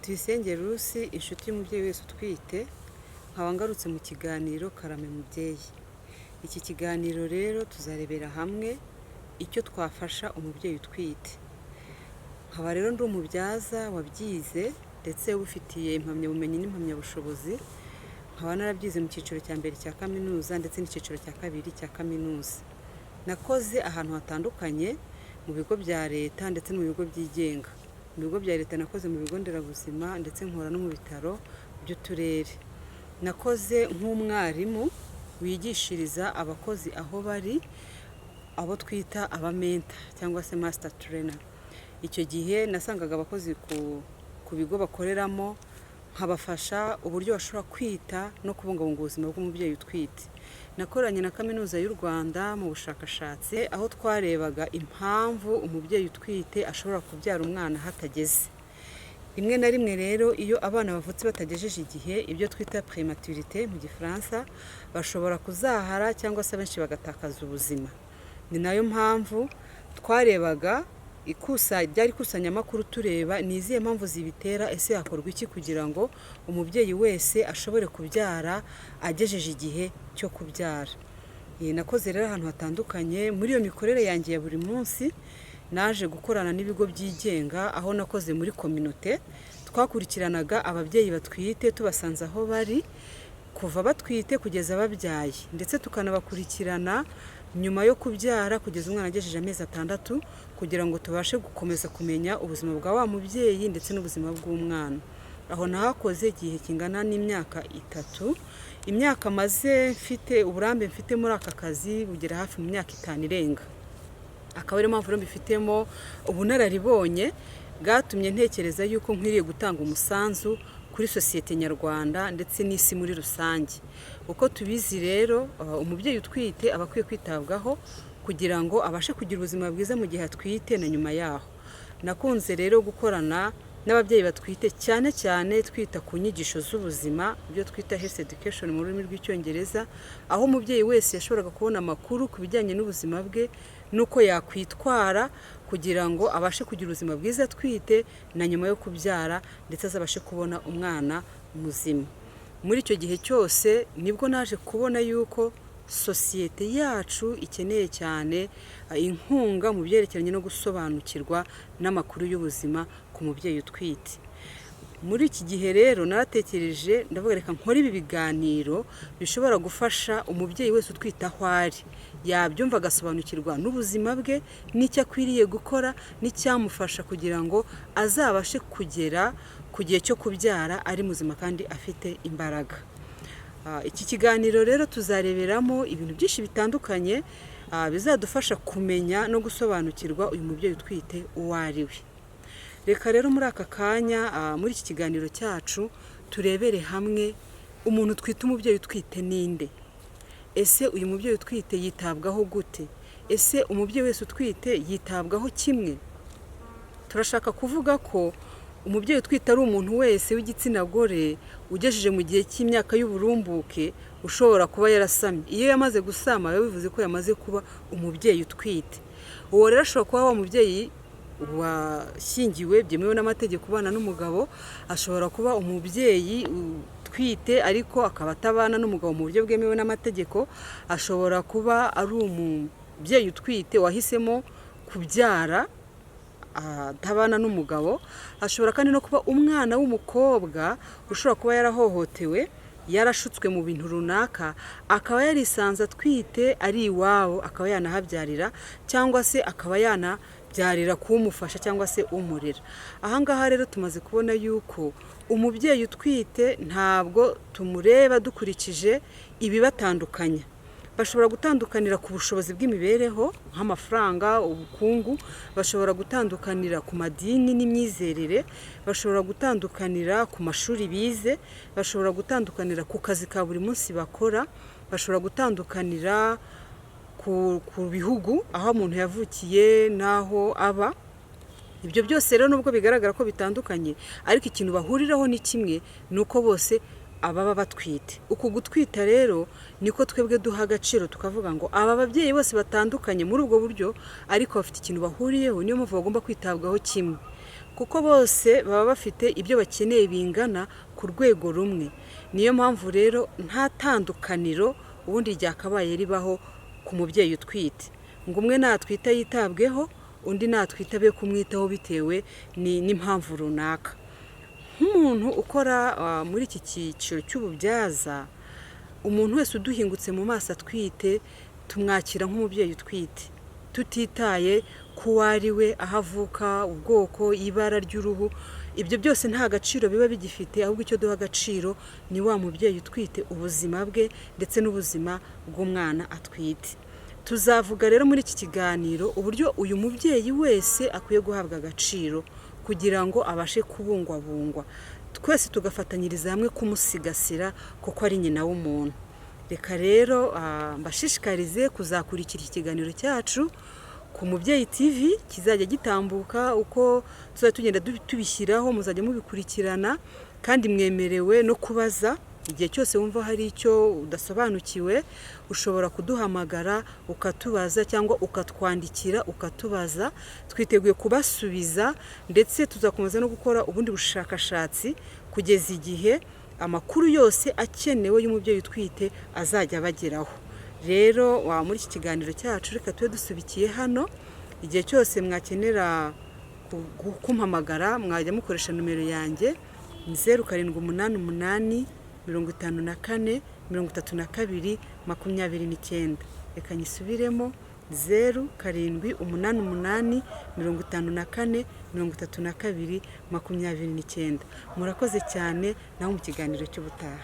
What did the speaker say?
Tuyisenge Ruth, inshuti y'umubyeyi wese utwite, nkaba ngarutse mu kiganiro Karame Mubyeyi. Iki kiganiro rero tuzarebera hamwe icyo twafasha umubyeyi utwite. Nkaba rero ndi umubyaza wabyize ndetse ubifitiye impamyabumenyi n'impamyabushobozi, nkaba narabyize mu cyiciro cya mbere cya kaminuza ndetse n'icyiciro cya kabiri cya kaminuza. Nakoze ahantu hatandukanye mu bigo bya leta ndetse no mu bigo byigenga. Mu bigo bya leta nakoze mu bigo nderabuzima ndetse nkora no mu bitaro by'uturere. Nakoze nk'umwarimu wigishiriza abakozi aho bari, abo twita abamentor cyangwa se master trainer. Icyo gihe nasangaga abakozi ku bigo bakoreramo, nkabafasha uburyo bashobora kwita no kubungabunga ubuzima bw'umubyeyi utwite. Nakoranye na Kaminuza y'u Rwanda mu bushakashatsi, aho twarebaga impamvu umubyeyi utwite ashobora kubyara umwana hatageze. Rimwe na rimwe rero iyo abana bavutse batagejeje igihe, ibyo twita prématurité mu Gifaransa, bashobora kuzahara cyangwa se abenshi bagatakaza ubuzima. Ni nayo mpamvu twarebaga ryari ikusanyamakuru, tureba ni izihe mpamvu zibitera, ese hakorwa iki kugira ngo umubyeyi wese ashobore kubyara agejeje igihe cyo kubyara. Nakoze rero ahantu hatandukanye. Muri iyo mikorere yanjye ya buri munsi, naje gukorana n'ibigo byigenga, aho nakoze muri communauté. Twakurikiranaga ababyeyi batwite tubasanze aho bari, kuva batwite kugeza babyaye, ndetse tukanabakurikirana nyuma yo kubyara kugeza umwana agejeje amezi 6, kugira ngo tubashe gukomeza kumenya ubuzima bwa wa mubyeyi ndetse n'ubuzima bw'umwana. Aho nahakoze igihe kingana n'imyaka 3. Imyaka maze mfite uburambe mfite muri aka kazi bugera hafi mu myaka 5 irenga. Akaba ariyo mpamvu rero mbifitemo ubunararibonye bwatumye ntekereza yuko nkwiriye gutanga umusanzu kuri sosiyete nyarwanda ndetse n'isi muri rusange. Uko tubizi rero, umubyeyi utwite aba akwiye kwitabwaho kugira ngo abashe kugira ubuzima bwiza mu gihe atwite na nyuma yaho. Nakunze rero gukorana n'ababyeyi batwite, cyane cyane twita ku nyigisho z'ubuzima, ibyo twita health education mu rurimi rw'Icyongereza, aho umubyeyi wese yashoboraga kubona amakuru ku bijyanye n'ubuzima bwe n'uko yakwitwara kugira ngo abashe kugira ubuzima bwiza atwite na nyuma yo kubyara, ndetse azabashe kubona umwana muzima. Muri icyo gihe cyose nibwo naje kubona yuko sosiyete yacu ikeneye cyane inkunga mu byerekeranye no gusobanukirwa n'amakuru y'ubuzima ku mubyeyi utwite. Muri iki gihe rero naratekereje, ndavuga reka nkore ibi biganiro bishobora gufasha umubyeyi wese utwite aho ari, yabyumva agasobanukirwa n'ubuzima bwe n'icyo akwiriye gukora n'icyamufasha kugira ngo azabashe kugera ku gihe cyo kubyara ari muzima kandi afite imbaraga. Iki kiganiro rero tuzareberamo ibintu byinshi bitandukanye bizadufasha kumenya no gusobanukirwa uyu mubyeyi utwite uwo ari we. Reka rero muri aka kanya, muri iki kiganiro cyacu, turebere hamwe umuntu twita umubyeyi utwite ninde? Ese uyu mubyeyi utwite yitabwaho gute? Ese umubyeyi wese utwite yitabwaho kimwe? Turashaka kuvuga ko umubyeyi utwite ari umuntu wese w'igitsina gore ugejeje mu gihe cy'imyaka y'uburumbuke ushobora kuba yarasamye. Iyo yamaze gusama biba bivuze ko yamaze kuba umubyeyi utwite. Uwo rero ashobora kuba wa mubyeyi washyingiwe byemewe n'amategeko ubana n'umugabo, ashobora kuba umubyeyi utwite ariko akaba atabana n'umugabo mu buryo bwemewe n'amategeko, ashobora kuba ari umubyeyi utwite wahisemo kubyara atabana n'umugabo, ashobora kandi no kuba umwana w'umukobwa ushobora kuba yarahohotewe, yarashutswe mu bintu runaka, akaba yarisanze atwite ari iwabo, akaba yanahabyarira cyangwa se akaba yanabyarira kumufasha cyangwa se umurera. Aha ngaha rero tumaze kubona yuko umubyeyi utwite ntabwo tumureba dukurikije ibibatandukanya. Bashobora gutandukanira ku bushobozi bw'imibereho nk'amafaranga, ubukungu, bashobora gutandukanira ku madini n'imyizerere, bashobora gutandukanira ku mashuri bize, bashobora gutandukanira ku kazi ka buri munsi bakora, bashobora gutandukanira ku bihugu aho umuntu yavukiye n'aho aba. Ibyo byose rero nubwo bigaragara ko bitandukanye, ariko ikintu bahuriraho ni kimwe, ni uko bose ababa batwite. Uku gutwita rero niko twebwe duha agaciro, tukavuga ngo aba babyeyi bose batandukanye muri ubwo buryo, ariko bafite ikintu bahuriyeho, niyo mpamvu bagomba kwitabwaho kimwe. Kuko bose baba bafite ibyo bakeneye bingana ku rwego rumwe. Niyo mpamvu rero nta tandukaniro ubundi ryakabaye ribaho ku mubyeyi utwite, ngo umwe natwita yitabweho, undi natwita be kumwitaho bitewe n'impamvu runaka. Nk'umuntu ukora muri iki cyiciro cy'ububyaza, umuntu wese uduhingutse mu maso atwite tumwakira nk'umubyeyi utwite, tutitaye ku uwo ari we, aho avuka, ubwoko, ibara ry'uruhu. Ibyo byose nta gaciro biba bigifite, ahubwo icyo duha agaciro ni wa mubyeyi utwite, ubuzima bwe ndetse n'ubuzima bw'umwana atwite. Tuzavuga rero muri iki kiganiro uburyo uyu mubyeyi wese akwiye guhabwa agaciro kugira ngo abashe kubungwabungwa, twese tugafatanyiriza hamwe kumusigasira kuko ari nyina w'umuntu. Reka rero mbashishikarize kuzakurikira iki kiganiro cyacu ku Mubyeyi TV, kizajya gitambuka uko tuzajya tugenda tubishyiraho, muzajya mubikurikirana. Kandi mwemerewe no kubaza igihe cyose wumva hari icyo udasobanukiwe. Ushobora kuduhamagara ukatubaza cyangwa ukatwandikira ukatubaza. Twiteguye kubasubiza, ndetse tuzakomeza no gukora ubundi bushakashatsi kugeza igihe amakuru yose akenewe y'umubyeyi utwite azajya abageraho. Rero muri iki kiganiro cyacu reka tube dusubikiye hano. Igihe cyose mwakenera kumpamagara, mwajya mukoresha nomero yanjye, ni 0788 54 32 29. Reka nyisubiremo: 0788 54 32 29. Murakoze cyane, naho mu kiganiro cy'ubutaha.